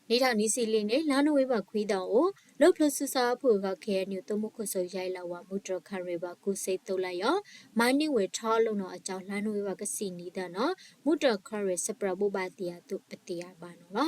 နံၣ်ထီၣ်နံၣ်ဆံလံန့ၣ် လါနိၣ်ဝ့ဘၢၣ်ခွံသီအအိၣ် လၢဖျိးစုဆါအဖုၣ်အဂီၢ် ခဲအံၤနံၣ် သုးမုၢ်ခိၣ်စိၤယဲၢ်လၢဝၤ မုၢ်တြီၢ်ခရံာ်ဘၢၣ် ကူစ့သိလၢယီၤ မၤန့ၢ်ဝဲထီအလိၣ်နီၢ်အကၠီ လါနိၣ်ဝ့ဘၢၣ်ကဆံးနံၤသၢနီၢ် မုၢ်တြီၢ်ခရံာ် စပြၢးဘိးဘၣ်တ့ၢ်အသိး ပသ့ၣ်ညါဘၣ်နီၢ်လီၤ.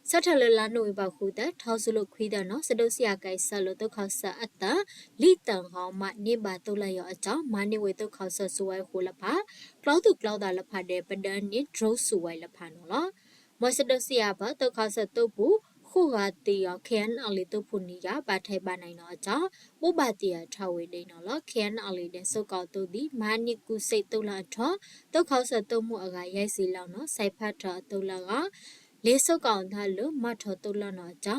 ဆၢထၢၣ်လၢလါနိၣ်ဝ့ဘၢၣ်ဃုသီ ထီစူၤလိာ်ခွံသီနီၢ် စဒိးစံယၤကဲစၢလၢသုးခီၣ်စၢၣ်အသၢ လံာ်သၢဂီၤ မၤန့ၢ်ဘၣ်သိလၢယီၤအကၠီ မၤန့ၢ်ဝဲသုးခီၣ်စၢၣ်စူဝဲဃိလၢဖး ကျီသူၣ်ကျီသးလၢဖးဒဲး ပဒၢန့ၢ် drone စူဝဲလၢဖးနီၢ်လီၤ. မွဲစဒိးစံယၤဖဲ သုးခီၣ်စၢၣ်သုးပူၤ ဃိးဂၤသံအီၤ ခဲအံၤနၣ်လံသုးဖိနံၤယၤ ဘၣ်ထဲးဘၣ်နံၤနီၢ်အကၠီ ဘိးဘၣ်တ့ၢ်အထီၣ်ဝဲဒၣ်နီၢ်လီၤ. ခဲအံၤနၣ်လံဒီး စ့ၢ်ကီးသုးသံ မၤန့ၢ်ကူစ့သိလၢအထီ သုးခီၣ်စၢၣ်သုးမုၢ်အဂၤ ယဲၢ်ဆံလီၤနီၢ် စဲးဖးထီၣ်အသိလၢအဂၤ လ့စ့ၢ်ကီးအသးလၢ မၤထီၣ်သိလၢနီၢ်အကၠီ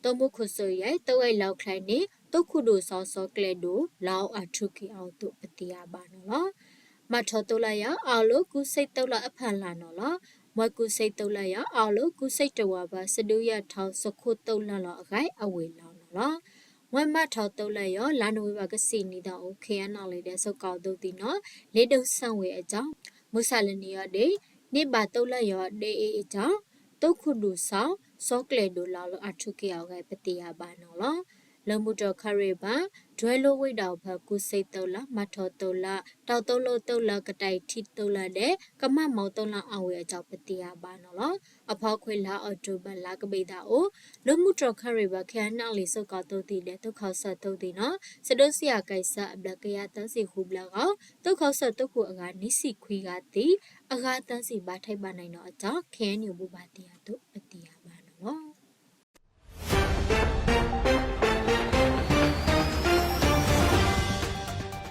သုးမုၢ်ခိၣ်စိၤယဲၢ် သုးဝဲလီၢ်ချဲန့ၣ် သုးခိၣ်ဒိၣ်စီၤ စီၤကျဲၣ်ဒိၣ် လီၤအါထူၣ်က့ၤအီၤအသိး ပသ့ၣ်ညါဘၣ်နီၢ်လီၤ. မၤထီၣ်သိလၢယီၤ အီၤလၢကူစ့သိလၢအဖီလာ်နီၢ်လီၤ. မွဲကူစ့သိလၢယီၤ အီၤလၢကူစ့တဝၢဖဲ စဒုယၤထီၣ် စခိၣ်သိလၢလီၤအဂၤ အဝ့ၢ်လီၤနီၢ်လီၤ. မွဲမၤထီၣ်သိလၢယီၤ လါနိၣ်ဝ့ဘၢၣ်ကဆံးနံၤသီအအိၣ် ခဲအံၤနၣ်လံဒီး စ့ၢ်ကီးသုးသံနီၢ် လ့ဒိၣ်စၣ်ဝဲအကၠီ မုၢ်ဆါလၢနံၤယီၤဒဲး န့ၢ်ဘၣ်သိလၢယီၤဒဲးအံၤအကၠီ သုးခိၣ်ဒိၣ်စီၤ စီၤကျဲၣ်ဒိၣ် လီၤလၢအါထူၣ်က့ၤအီၤအဂၤ ပသ့ၣ်ညါဘၣ်နီၢ်လီၤ. လၢမုၢ်တြီၢ်ခရံာ်ဘၢၣ် ဒွဲလိဝ့ၢ်ဒီးဖဲ ကူစ့သိလၢ မၤထီၣ်သိလၢ တီၢ်သိလီၢ်သိလၢ ကတဲာ်ထံၣ်သိလၢဒဲး ကမၣ်မီၢ်သိလၢအဝ့ၢ်အကၠီ ပသ့ၣ်ညါဘၣ်နီၢ်လီၤ. အဖီခိၣ်လါအီးကထိဘၢၣ် လါကဘ့ၣ်သၣ်အအိၣ် လၢမုၢ်တြီၢ်ခရံာ်ဘၢၣ် ခဲအံၤနၣ်လံ စ့ၢ်ကီးသုးသံဒီး သုးခီၣ်စၢၣ်သုးသံနီၢ် စဒိးစံယၤကဲစၢ အဘျၢၣ်ကယၤသၢဆံဃုဘျၢၣ်အဂီၢ် သုးခီၣ်စၢၣ်သုးခိၣ်အဂၤ နွံဆံခွံဂၤသံ အဂၤသၢဆံ ဘၣ်ထဲးဘၣ်နံၤနီၢ်အကၠီ ခဲအံၤနၣ်လံဘိးဘၣ်တ့ၢ်အသိး ပသ့ၣ်ညါ